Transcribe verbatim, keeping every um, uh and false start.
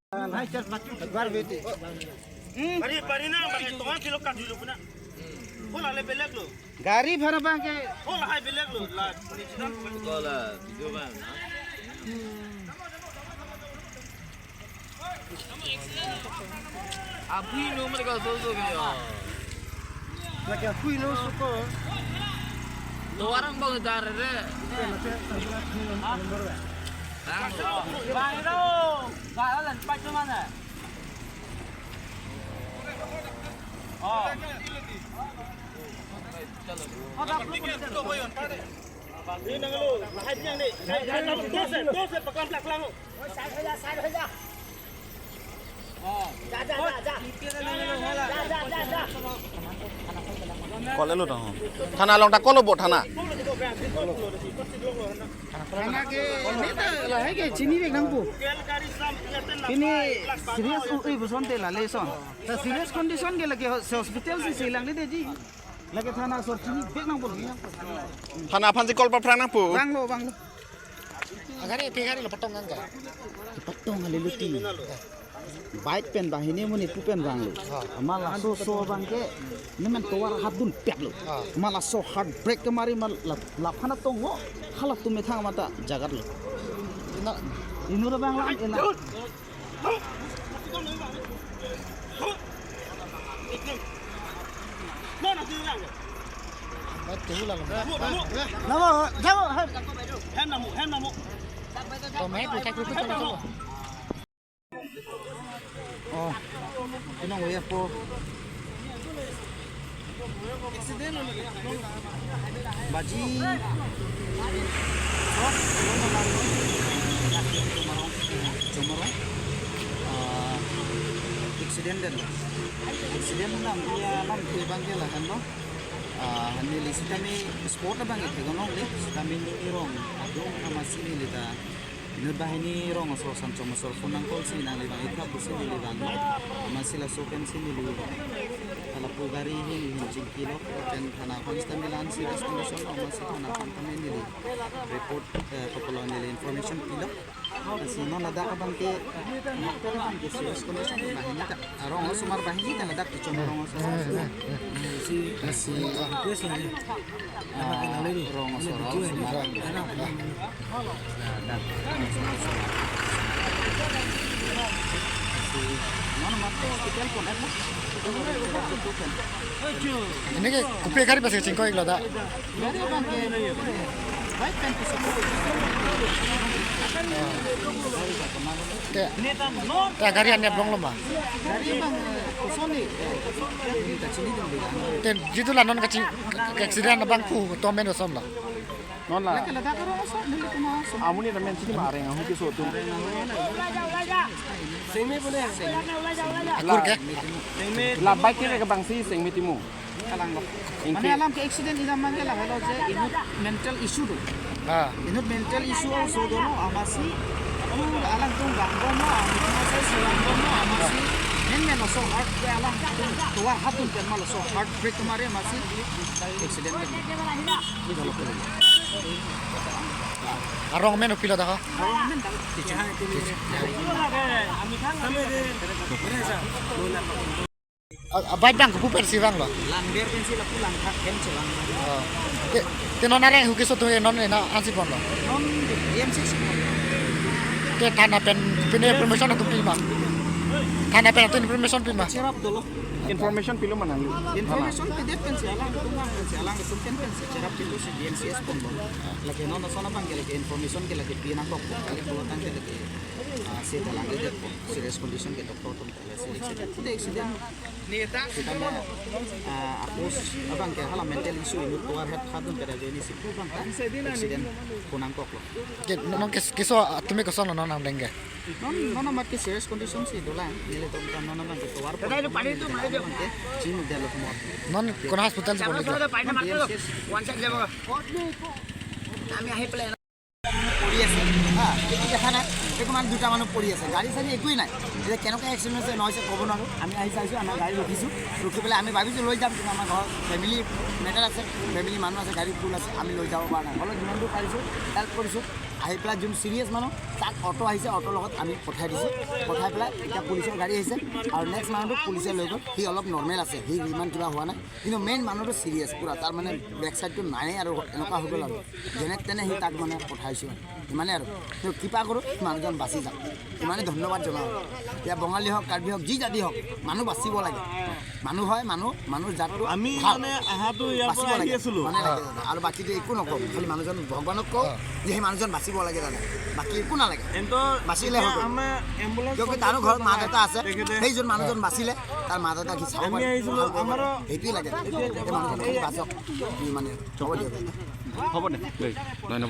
Bari, bari na, bari tonga kilo kat dulu puna. Bola le belek lo. Gari bhara bang ke. Bola hai belek lo. La, bola, video bang. Apui no mereka so so kaya. Lagi apui no suko. Dua orang bang dar re. Bang itu. Bang, jalan cepat ke mana? Oh. Call lo dong. Thana along ta call lo bo thana. Thana ke, ini ta lahai ke chini vek nangpo. Ini serious u-, eh, boson te lale son. Ta serious condition ke lake ho-, hospital si selang le de ji. Lake thana sor chini vek nangpo. Thana aphan si call paphrang nangpo. Vanglo, vanglo. Agari, pe gari lo patong nang ka? Patong kali luti. Bike pen banghini amonit pu pen vanglo. Ha. Amat laso so abang ke, nemen tovar hat dunpet lo. Ha. Amat laso heart break kemari ma la, laphan atong ho, hala tum methang mata jagat lo. Ina, inut abang la, ina. Namo, namo, hai. Hem namo, hem namo. Tom hai, puchak puchak puchak. Oh, pinang uya po. Accident lo lagi. Baji. Oh, lo na lang. Chomorong. Ah, accident den. Accident nam dia nam ke bang ke lahenlo. Ah, neli sitame spot abang ke gonong le. Sitame neli rong adung amatsi neli ta inut banghini rong asor san chom asor phone nang call si nangli vang ikha pusi neli vang. Amatsi laso pensi neli hala pu gari hin hin chingki lo, pen thana aphan sitame la-an serious condition lo, amatsi thana aphan tame neli report, eh, kopolo neli information pilo. Lasi non ladak abang ke, non abang ke serious condition lo, banghini ta, arong osomar banghini ta ladak kechon arong osomar. Si, si, ah, rong osomar. Ini ke kopi gari pas kechingko ik lo da. Te, te gari an nep long lo ma. Te jitu la non kaching, ke accident abang ku to men osom lo. Non la. Lake ladak arong asor, neli tuma asor. Amonit amen chini ma areng ahut keso atum. Akur ke? La bike ke kebang si Sengme Timung. Kalang lo. Ingke. Mane alam ke accident ina mangke lahelo je inut mental issue do. Ha. Inut mental issue also do lo amatsi. Pura alangtum bang bom lo, amat ma sai sulang bom lo, amatsi. Men men lo so heart ke alangtum tovar hat dunpen ma lo so heart break kemari amatsi. Accident ke. Arong men kopilo ta ho? Arong men ta. Ah, ah, bike abang kopi pensi vanglo? Langber pensi lapu Langthak hem chelang. Oh. Te, te non areng ahut keso atum non ena ansi ponlo? Non M six pon. Te thana pen, pen information atum pi ma? Thana pen atum information pi ma? Cherap dolo. Information pilo ma nangli? Information pidet pensi alang, tum pensi alang, tum pen pensi cherap pitu si D M C S ponlo. Lake non asona abang ke lake information ke lake pi nangkok, kali pulo tang ke lake, ah, si dalang ke serious condition ke doktor atum. Accident, accident. Sitame, ah, apos abang ke hala mental issue inut tovar hat hat dunpet ajoine si pu abang ta accident pu nangkoklo. Ke, non ke, keso atum ke koson lo non nangdeng ke? Non, non amat ke serious condition si dolang. Nelitum ta non abang ke tovar. Tadai itu pani itu, mari dia. Abang ke chini dia lo semua. Non kona hospital si ponlo? পৰি আছে, হা, এইটো দেখা নাই, একো মানে দুটা মানুহ পৰি আছে, গাড়ী চাড়ী একোৱেই নাই। এতিয়া কেনেকুৱা এক্সিডেণ্ট হৈছে নহৈছে ক'ব নোৱাৰোঁ। আমি আহি চাইছোঁ, আমাৰ গাড়ী ৰখিছোঁ, ৰখি পেলাই আমি ভাবিছোঁ লৈ যাম, কিন্তু আমাৰ ঘৰৰ ফেমিলি মেটাৰ আছে, ফেমিলি মানুহ আছে, গাড়ী ফুল আছে, আমি লৈ যাব পৰা নাই। হ'লেও যিমান দূৰ পাৰিছোঁ হেল্প কৰিছোঁ। আহি পেলাই যোন চিৰিয়াছ মানুহ, তাক অটো আহিছে, অটোৰ লগত আমি পঠাই দিছোঁ। পঠাই পেলাই এতিয়া পুলিচৰ গাড়ী আহিছে আৰু নেক্সট মানুহটোক পুলিচে লৈ গ'ল। সি অলপ নৰ্মেল আছে, সি ইমান কিবা হোৱা নাই, কিন্তু মেইন মানুহটো চিৰিয়াছ পুৰা। তাৰ মানে বেক চাইডটো নাই আৰু এনেকুৱা হৈ গ'ল আৰু। যেনে তেনে সি তাক মানে পঠাইছোঁ আৰু। ইমানে আৰু। তেওঁ কৃপা কৰোঁ, সি মানুহজন বাচি যাওক। ইমানে ধন্যবাদ জনাওঁ। এতিয়া বঙালী হওক, কাৰ্বি হওক, যি জাতি হওক, মানুহ বাচিব লাগে। মানুহ হয় মানুহ, মানুহ জাতটো আমি ভাল। মানে আহাটো ইয়াৰ বাচিব পৰা আহি লাগে। আছিলো। মানে লাগে দাদা। আৰু বাকীটো একো নকওঁ, খালি মানুহজন ভগৱানক কওঁ যে সেই মানুহজন বাচিব লাগে দাদা, বাকী একো নালাগে। এন্ত বাচিলে এতিয়া হৈ গ'ল। আমাৰ এম্বুলেন্স কিয় কি তাৰো ঘৰত মা দেউতা আছে, তেখেতে সেইজন মানুহজন বাচিলে তাৰ মা দেউতাক সি চাব আমি পাৰে, আহিছিলো, ভাল পাব আমাৰো পাৰে। সেইটোৱে লাগে। সেই মানুহজন খালি বাচক, মানে হ'ব দিয়ক দাদা। হ'ব দে দেই, ধন্যবাদ।